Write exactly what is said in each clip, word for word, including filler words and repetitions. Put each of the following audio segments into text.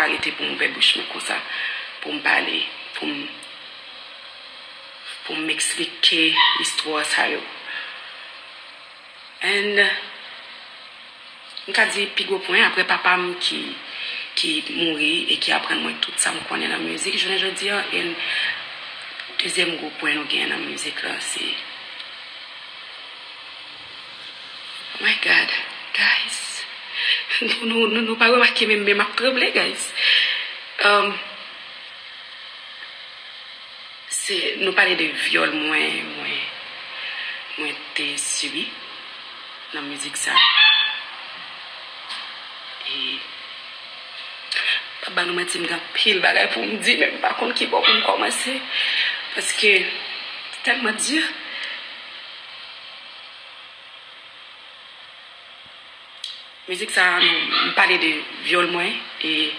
pa rete pou m ouvè bouch mwen konsa, pou m pale, pou m, pou m eksplike istwa sa yo. And m ka di pi gwo pwen, apre papa m ki, ki mouri e ki aprann mwen tout sa m konnen nan mizik jounen jodi a, and dezyèm gwo pwen nou genyen nan mizik la, se, oh my God, guys. Nou, nou, nou, nou pa remake menm, men m ap tranble, guys. Um, se, nou pale de vyòl mwen, mwen, mwen te sibi nan mizik sa. E, pa ba nou manti, m gen anpil bagay pou m di, men m pa konn ki bò pou m kòmanse. Paske se tèlman di. Mizik sa, nou, m pale de vyòl mwen, e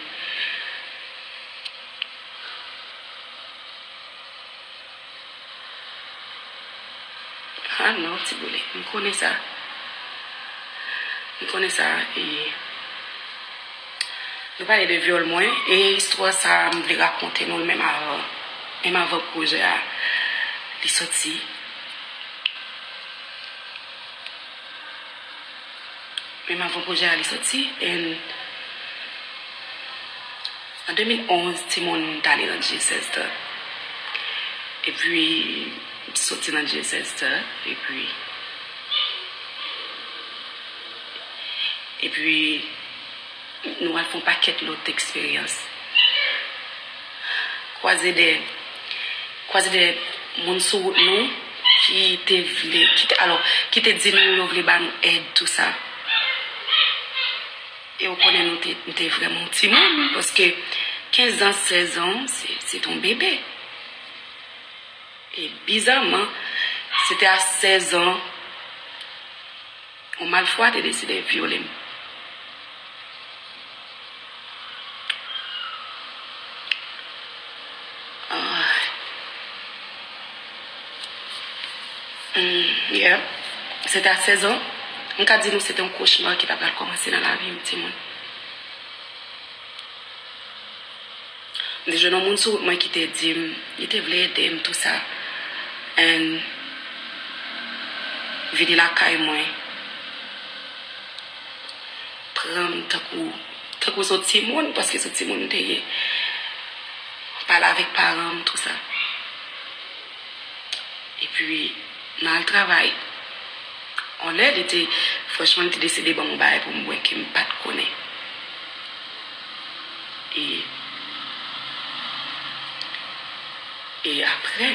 ah non, ti boule, m konnen sa. M konnen sa, e nou pale de vyòl mwen, e istwa sa, m vle rakonte nou l menm avan, menm avan pwojè a li soti. Menm avan pwojè a li soti, and an de mil onz, timoun t ale nan G S S ta. Epi, soti nan G S S ta, epi, epi, nou al fè yon pakèt lòt eksperyans. Kwaze de, kwaze de moun sou wout nou ki te vle, ki te, alò, ki te di nou yo vle ba nou èd, tou sa. E ou konnen nou te, nou te vrèman timoun, paske kenz an, sèz an, se, se te yon bebe. E bizarman, se te a sèz an, yon malfwa te deside vyole m. Ah. Mm, yeah. Se te a sèz an. M ka di nou se te yon kochma ki ta pral kòmanse nan lavi m, timoun. M te jwenn yon moun sou wout mwen ki te di m, li te vle ede m, tou sa. And vini lakay mwen. Pran m tankou, tankou se yon timoun, paske se yon timoun m te ye. Pale avèk paran m, tou sa. Epi, m al travay. On lè, li te, franchman, li te deside ban m yon bagay pou m bwè ke m pa t konnen. E, e apre,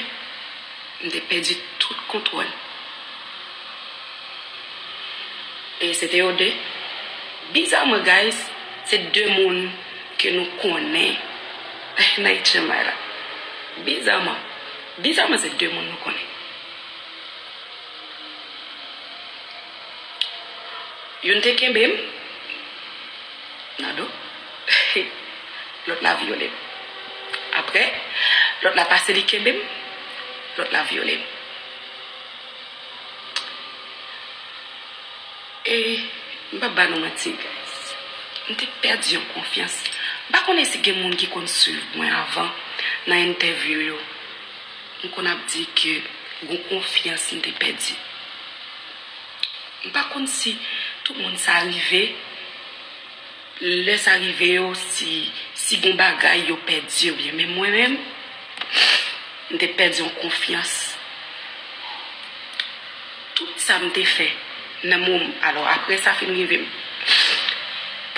m te pèdi tout kontwòl. E se te yo de. Bizarman, guys, se de moun ke nou konnen nan H M I la. Bizarman. Bizarman, se de moun nou konnen. Youn te kenbe m nan do, lòt la vyole m. Apre, lòt la pase li kenbe m, lòt la vyole m. E m p ap ba nou manti, guys. M te pèdi yon konfyans. M pa konnen si gen moun ki konn swiv mwen avan nan entèvyou yo. M konn ap di ke gon konfyans m te pèdi. M pa konn si tout moun sa rive, lè sa rive yo, si, si gon bagay yo pèdi oubyen, men mwen menm, m te pèdi yon konfyans. Tout sa m te fè nan moman, alò, apre sa fin rive m,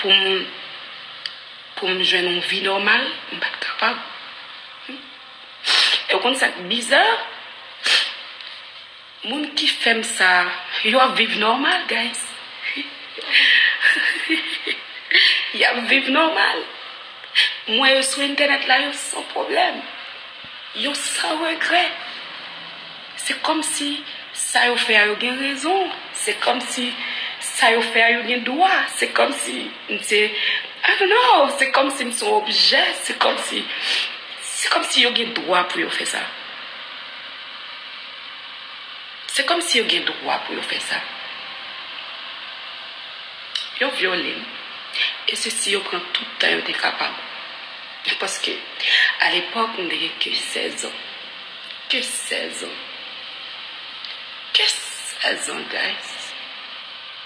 pou m, pou m jwenn yon vi nòmal, m pa t kapab. E w konn sa k biza? Moun ki fè m sa, yo ap viv nòmal, guys. Y ap viv nòmal. M wè yo sou entènèt la, yo san pwoblèm. Yo san regrè. Se kòmsi sa yo fè a, yo gen rezon. Se kòmsi sa yo fè a, yo gen dwa. Se kòmsi m se, I don't know, se kòmsi m se yon objè. Se kòmsi, se kòmsi yo gen dwa pou yo fè sa. Se kòmsi yo gen dwa pou yo fè sa. Yo vyole m. E se si yo pran tout tan yo te kapab. Paske, alepòk, m te gen ke sèz an. Ke sèz an. Ke sèz an, guys.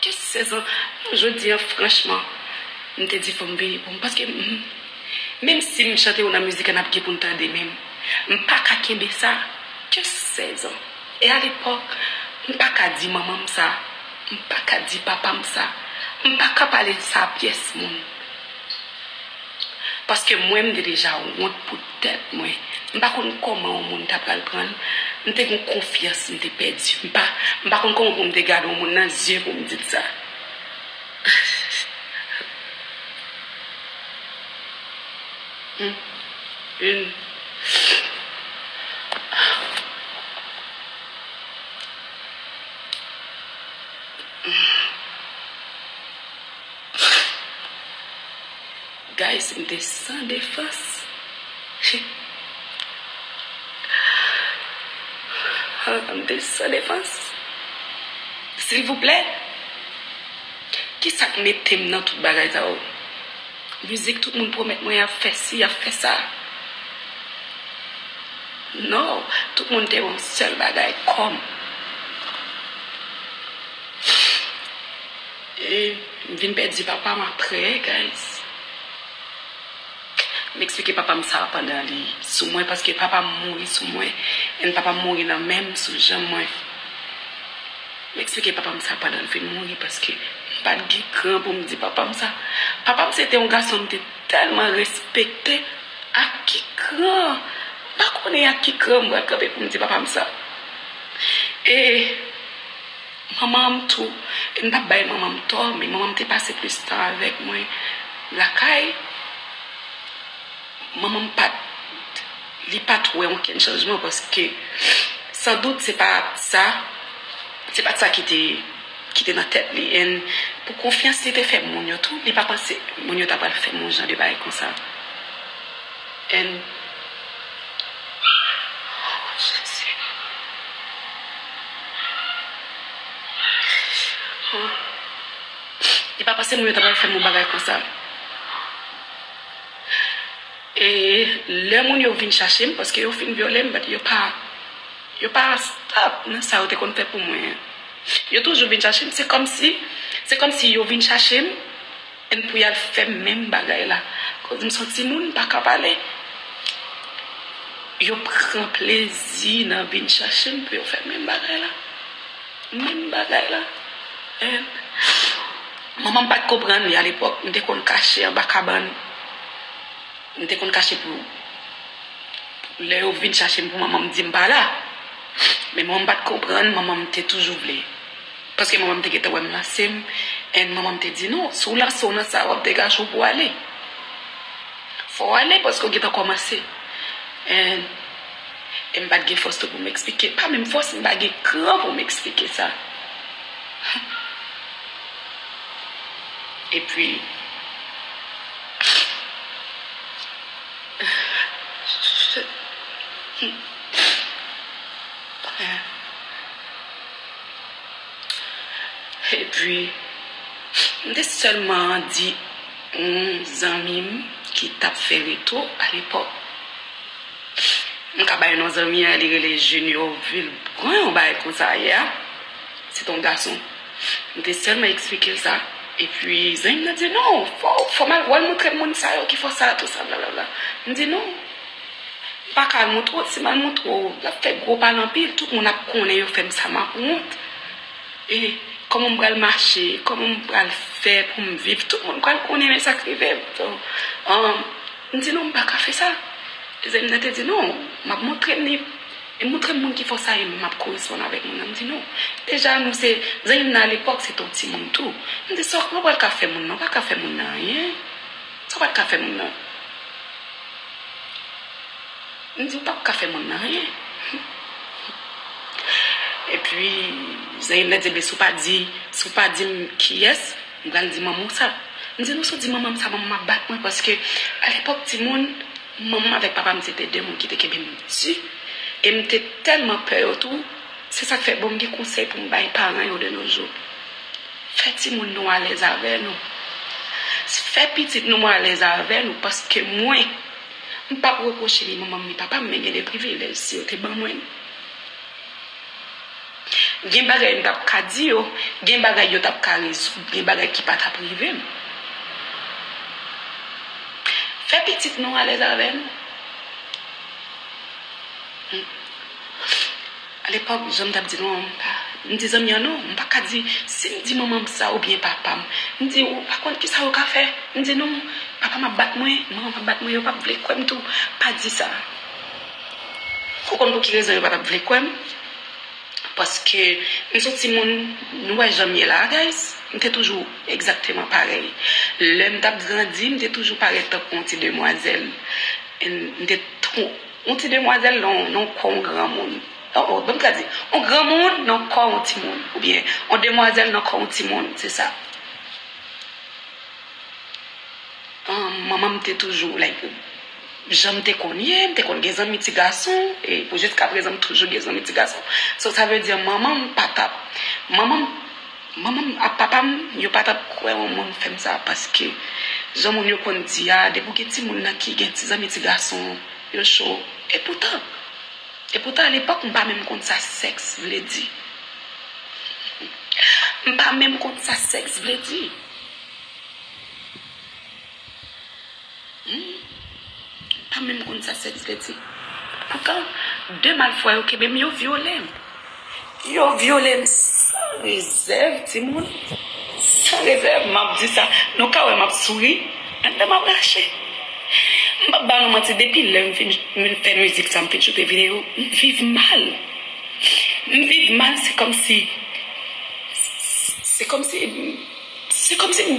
Ke sèz an. Jodi an, franchman, m te di fò m vini pou m. Paske, m, menm si m chante yo nan mizik an, n ap gen pou n tande, men m pa ka kenbe sa. Ke sèz an. E alepòk, m pa ka di manman m sa. M pa ka di papa m sa. M pa ka pale sa a pyès moun. Paske mwen, m te deja wont pou tèt mwen. M pa konn kòman yon moun ta pral pran l. M te gen konfyans, m te pèdi. M pa, m pa konn kòman pou m te gade yon moun nan zye pou m di l sa. Hmm. Une. Guys, m te san defans. M te san defans. Silvouplè, kisa k mete m nan tout bagay sa yo? Mizik, tout moun pwomèt mwen y ap fè si, y ap fè sa. Non, tout moun te yon sèl bagay, kò m. E m vin pèdi papa m apre, guys. M eksplike papa m sa pandan li sou mwen, paske papa m mouri sou mwen, and papa m mouri nan men m sou janm mwen. M eksplike papa m sa pandan l fin mouri, paske m pa t gen kran pou m di papa m sa. Papa m se te yon gason m te tèlman respekte. Ak ki kran? M pa konnen ak ki kran m pral kanpe pou m di papa m sa. E manman m tou, e m p ap bay manman m tò, men manman m te pase plis tan avèk mwen lakay. Manman m pa t, li pa t wè okenn chanjman, paske san dout se pa t sa, se pa t sa ki te, ki te nan tèt li. And pou konfyans li te fè moun yo tou, li pa panse moun yo ta pral fè m yon jan de bagay konsa. And, oh, Jezi. Oh. Li pa panse moun yo ta pral fè m yon bagay konsa. E lè moun yo vin chache m, paske yo fin vyole m, but yo pa, yo pa stop nan sa yo te konn fè pou mwen an. Yo toujou vin chache m, se kòmsi, se kòmsi yo vin chache m, and pou y al fè m menm bagay la. Koz m se yon timoun, m pa ka pale. Yo pran plezi nan vin chache m pou yo fè menm bagay la. Menm bagay la. And manman m pa t konprann li alepòk. M te konn kache anba kabann. M te konn kache pou, lè yo vin chache m pou manman m di m pa la. Men manman m pa t konprann, manman m te toujou vle. Paske manman m te gentan wè m lanse m, and manman m te di, "Non, si w lanse w nan sa, w ap degaje w pou w ale. Fò w ale, paske w gentan kòmanse." And, e m pa t gen fòs tou pou m eksplike. Pa menm fòs, m pa gen kran pou m eksplike sa. Epi, epi, m te sèlman di yon zanmi m ki t ap fè reto alepòk. M ka bay non zanmi an, li rele Junior Vilbrun, yon bagay konsa, yeah. Se te yon gason. M te sèlman eksplike l sa. Epi, zanmi m nan di, "Non, fò, fò m al, w al montre m moun sa yo ki fè w sa, tou sa, blablabla." M di, "Non, m pa ka al montre w, si m al montre w, l ap fè gwo pale anpil, tout moun ap konnen yo fè m sa, m ap wont." E kòman m pral mache, kòman m pral fè pou m viv, tout moun pral konnen men sa k rive m. So, um, m di, "Non, m pa ka fè sa." E zanmi m nan te di, "Non, m ap montre m li, e montre m moun ki fè w sa, e m ap koresponn avèk moun nan." M di, "Non." Deja, nou se, zanmi m nan alepòk, se te yon timoun tou. M di, "Sa w pral ka fè moun nan, w pa ka fè moun nan anyen. Sa w pral ka fè moun nan?" M di, "Ou p ap ka fè moun nan anyen." Epi, zanmi m nan di, "Ebyen, si w pa di, si w pa di m kiyès, m pral di manman w sa." M di, "Non, si w di manman m sa, manman m ap bat mwen, paske alepòk, timoun, manman m avèk papa m se te de moun ki te kenbe m di. E m te tèlman pè yo tou, se sa k fè, bon, m gen konsèy pou m bay paran yo de nos jours. Fè timoun nou alèz avè nou. Fè pitit nou alèz avè nou, paske mwen, M p ap repwoche ni manman m ni papa m, men gen de privilèj si yo te ban mwen. Gen bagay m t ap ka di yo, gen bagay yo t ap ka rezoud, gen bagay ki pa t ap rive m. Fè pitit nou alèz avè nou. Alepòk, jan m t ap di nou an, m pa, m di zanmi an non, m pa ka di, si m di manman m sa oubyen papa m, m di, ou pa konn kisa yo ka fè? M di non, papa m ap bat mwen, manman m ap bat mwen, yo p ap vle kwè m tou. Pa di sa. Ou konn pou ki rezon yo pa t ap vle kwè m? Paske m se yon timoun, nou wè jan m ye la a, guys. M te toujou egzakteman parèy. Lè m t ap grandi, m te toujou parèt tankou yon ti demwazèl. M te tou, yon ti demwazèl nan, nan kò yon granmoun. Oh, oh, ban m tradui. Yon granmoun nan kò yon timoun. Oubyen, yon demwazèl nan kò yon timoun. Se sa. Ahn, manman m te toujou, like, jan m te konn ye, m te konn gen zanmi ti gason, e pou jiskaprezan m toujou gen zanmi ti gason. So, sa vle di, manman m pa t ap, manman m, manman m ak papa m, yo pa t ap kwè yon moun fè m sa, paske jan moun yo konn di a, depi w gen timoun nan ki gen ti zanmi ti gason, yo cho. Epoutan, epoutan, alepòk, m pa menm konn sa sèks vle di. M pa menm konn sa sèks vle di. Hmm? Pa menm konn sa sèks vle di. Poutan, de malfwa yo kenbe m, yo vyole m. Yo vyole m san rezèv, timoun. San rezèv, m ap di sa. Nou ka wè m ap souri, anndan m ap rache. M p ap ba nou manti, depi lè m fin, m fin fè mizik sa, m fin choute videyo, m viv mal. M viv mal, se kòmsi, se kòmsi, se kòmsi m,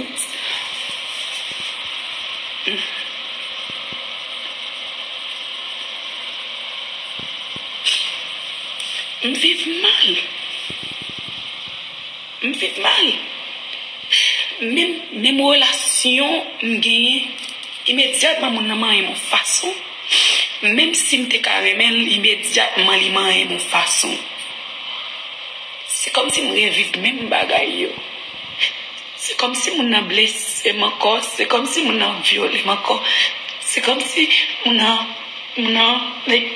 m viv mal. M viv mal. Menm, menm relasyon m genyen, imedyatman moun nan manyen m yon fason. Menm si m te ka renmen l, imedyatman li manyen m yon fason. Se kòmsi m reviv menm bagay yo. Se kòmsi moun nan blese m ankò, se kòmsi moun nan vyole m ankò. Se kòmsi moun nan, moun nan, like,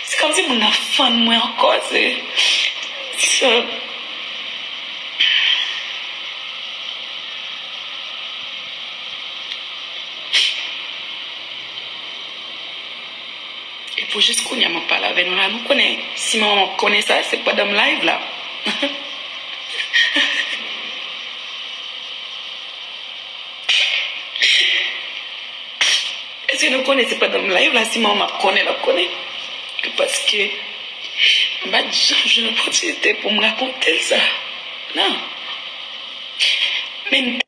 se kòmsi moun nan fann mwen ankò, se, se, e pou jis kounye a m ap pale avè nou la, nou konnen, si manman m ap konnen sa, se pandan m live la. Èske nou konnen se pandan m live la, si manman m ap konnen, l ap konnen? Paske m pa t janm jwenn opòtinite pou m rakonte l sa. Non. Men m